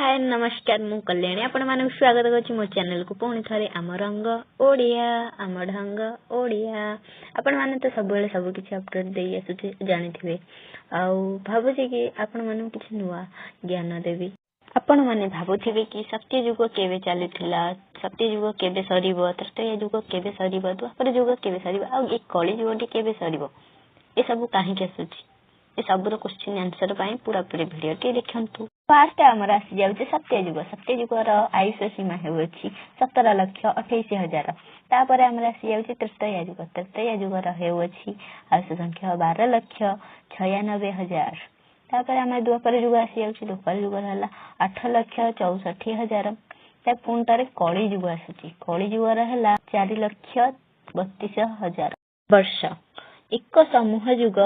ହାଏ, ନମସ୍କାର। ମୁଁ କଲ୍ୟାଣୀ, ଆପଣମାନଙ୍କୁ ସ୍ୱାଗତ କରୁଛି ମୋ ଚ୍ୟାନେଲକୁ ପୁଣି ଥରେ। ଆମ ରଙ୍ଗ ଓଡ଼ିଆ, ଆମ ଢଙ୍ଗ ଓଡ଼ିଆ। ଆପଣମାନେ ତ ସବୁବେଳେ ସବୁ କିଛି ଅପଡ଼େଟ୍ ଦେଇ ଆସୁଛି, ଜାଣିଥିବେ। ଆଉ ଭାବୁଛି କି ଆପଣମାନଙ୍କୁ କିଛି ନୂଆ ଜ୍ଞାନ ଦେବି। ଆପଣମାନେ ଭାବୁଥିବେ କି ସତ୍ୟଯୁଗ କେବେ ଚାଲିଥିଲା, ସତ୍ୟଯୁଗ କେବେ ସରିବ, ତ୍ରେତୟା ଯୁଗ କେବେ ସରିବ, ଦ୍ୱାପର ଯୁଗ କେବେ ସରିବ ଆଉ ଏ କଳି ଯୁଗଟି କେବେ ସରିବ, ଏସବୁ କାହିଁକି ଆସୁଛି? ଏ ସବୁର କୋଶ୍ଚିନ୍ ଆନ୍ସର ପାଇଁ ପୁରାପୁରି ଭିଡ଼ିଓଟି ଦେଖନ୍ତୁ। ଫାଷ୍ଟ ଆମର ଆସିଯାଉଛି ସତ୍ୟଯୁଗ। ସତ୍ୟଯୁଗର ଆୟୁଷ ସୀମା ହେଉଅଛି 17,28,000। ତାପରେ ଆମର ଆସିଯାଉଛି ତ୍ରେତୟା ଯୁଗ। ତ୍ରେତୟା ଯୁଗର ହେଉଅଛି ଆୟୁଷ ସଂଖ୍ୟା 12,96,000। ତାପରେ ଆମର ଦ୍ୱାପର ଯୁଗ ଆସିଯାଉଛି। ଦ୍ୱାପର ଯୁଗର ହେଲା 8,64,000। ତା ପୁଣି ଥରେ କଳି ଯୁଗ ଆସୁଛି। କଳି ଯୁଗର ହେଲା 4,32,000 ବର୍ଷ। ଏକ ସମୂହ ଯୁଗ,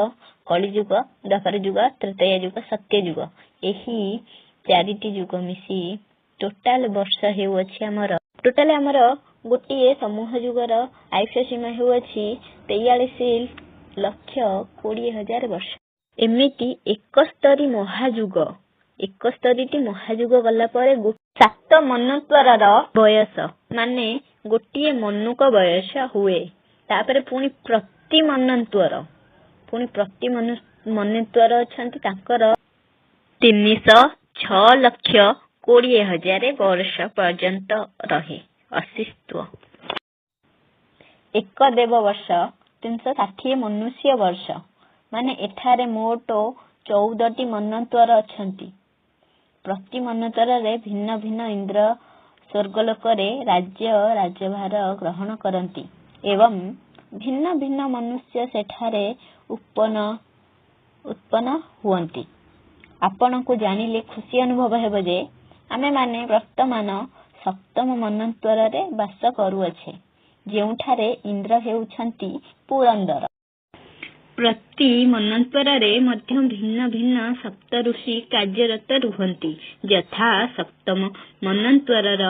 କଳିଯୁଗ, ଦ୍ୱାପର ଯୁଗ, ତ୍ରେତୟା ଯୁଗ, ସତ୍ୟ ଯୁଗ, ଏହି ଚାରିଟି ଯୁଗ ମିଶି ଟୋଟାଲ ବର୍ଷ ହେଉଅଛି ଆମର, ଟୋଟାଲ ଆମର ଗୋଟିଏ ସମୂହ ଯୁଗର ଆୟୁଷ ସୀମା ହେଉଅଛି 43,20,000 ବର୍ଷ। ଏମିତି ଏକସ୍ତରୀ ମହାଯୁଗ, ଏକସ୍ତରୀଟି ମହାଯୁଗ ଗଲା ପରେ ସାତ ମନ୍ୱନ୍ତରର ବୟସ, ମାନେ ଗୋଟିଏ ମନୁକ ବୟସ ହୁଏ। ତାପରେ ପୁଣି ପ୍ରତି ମନ୍ୱନ୍ତର, ପୁଣି ପ୍ରତି ମନ୍ୱନ୍ତର ଅଛନ୍ତି, ତାଙ୍କର 306,20,000 ବର୍ଷ ପର୍ଯ୍ୟନ୍ତ ରହେ ଅସ୍ତିତ୍ୱ। ଏକ ଦେବ ବର୍ଷ 360 ମନୁଷ୍ୟ ବର୍ଷ। ମାନେ ଏଠାରେ ମୋଟ 14ଟି ମନ୍ୱନ୍ତର ଅଛନ୍ତି। ପ୍ରତି ମନ୍ୱନ୍ତରରେ ଭିନ୍ନ ଭିନ୍ନ ଇନ୍ଦ୍ର ସ୍ୱର୍ଗଲୋକରେ ରାଜ୍ୟ ରାଜ୍ୟଭାର ଗ୍ରହଣ କରନ୍ତି ଏବଂ ଭିନ୍ନ ଭିନ୍ନ ମନୁଷ୍ୟ ସେଠାରେ ଉତ୍ପନ୍ନ ହୁଅନ୍ତି। ଆପଣଙ୍କୁ ଜାଣିଲେ ଖୁସି ଅନୁଭବ ହେବ ଯେ ଆମେମାନେ ବର୍ତ୍ତମାନ ସପ୍ତମ ମନ୍ୱନ୍ତରରେ ବାସ କରୁଅଛେ, ଯେଉଁଠାରେ ଇନ୍ଦ୍ର ହେଉଛନ୍ତି ପୁରନ୍ଦର। ପ୍ରତି ମନ୍ୱନ୍ତରରେ ମଧ୍ୟ ଭିନ୍ନ ଭିନ୍ନ ସପ୍ତଋଷି କାର୍ଯ୍ୟରତ ରୁହନ୍ତି। ଯଥା, ସପ୍ତମ ମନ୍ୱନ୍ତରର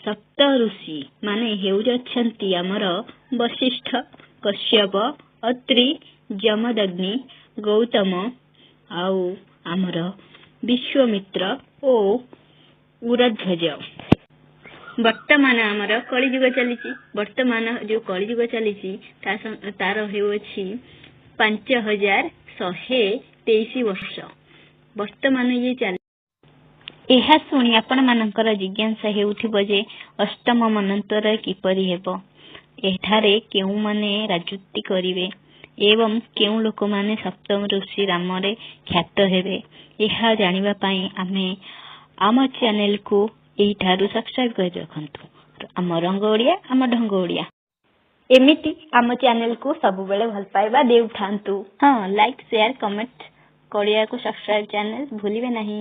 ସପ୍ତ ଋଷି ମାନେ ହେଉଅଛନ୍ତି ଆମର ବଶିଷ୍ଠ, କଶ୍ୟପ, ଅତ୍ରି, ଜମଦଗ୍ନି, ଗୌତମ ଆଉ ଆମର ବିଶ୍ୱାମିତ୍ର ଓ ଉରଧ୍ୱଜ। ବର୍ତ୍ତମାନ ଆମର କଳିଯୁଗ ଚାଲିଛି। ବର୍ତ୍ତମାନ ଯୋଉ କଳିଯୁଗ ଚାଲିଛି, ତାର ହେଉଅଛି 5123 ବର୍ଷ ବର୍ତ୍ତମାନ ଇଏ ଚାଲି। ଏହା ଶୁଣି ଆପଣମାନଙ୍କର ଜିଜ୍ଞାସା ହେଉଥିବ ଯେ ଅଷ୍ଟମ ମନ୍ୱନ୍ତର କିପରି ହେବ, ଏଠାରେ କେଉଁମାନେ ରାଜୁତି କରିବେ ଏବଂ କେଉଁ ଲୋକମାନେ ସପ୍ତମ ଋଷି ନାମରେ ଖ୍ୟାତ ହେବେ। ଏହା ଜାଣିବା ପାଇଁ ଆମେ ଆମ ଚ୍ୟାନେଲକୁ ଏହିଠାରୁ ସବସ୍କ୍ରାଇବ କରି ରଖନ୍ତୁ। ଆମ ରଙ୍ଗ ଓଡ଼ିଆ, ଆମ ଢଙ୍ଗ ଓଡ଼ିଆ। ଏମିତି ଆମ ଚ୍ୟାନେଲକୁ ସବୁବେଳେ ଭଲ ପାଇବା ଦେଉଥାନ୍ତୁ। ହଁ, ଲାଇକ୍, ସେୟାର, କମେଣ୍ଟ କରିବାକୁ ସବସ୍କ୍ରାଇବ ଚ୍ୟାନେଲ ଭୁଲିବେ ନାହିଁ।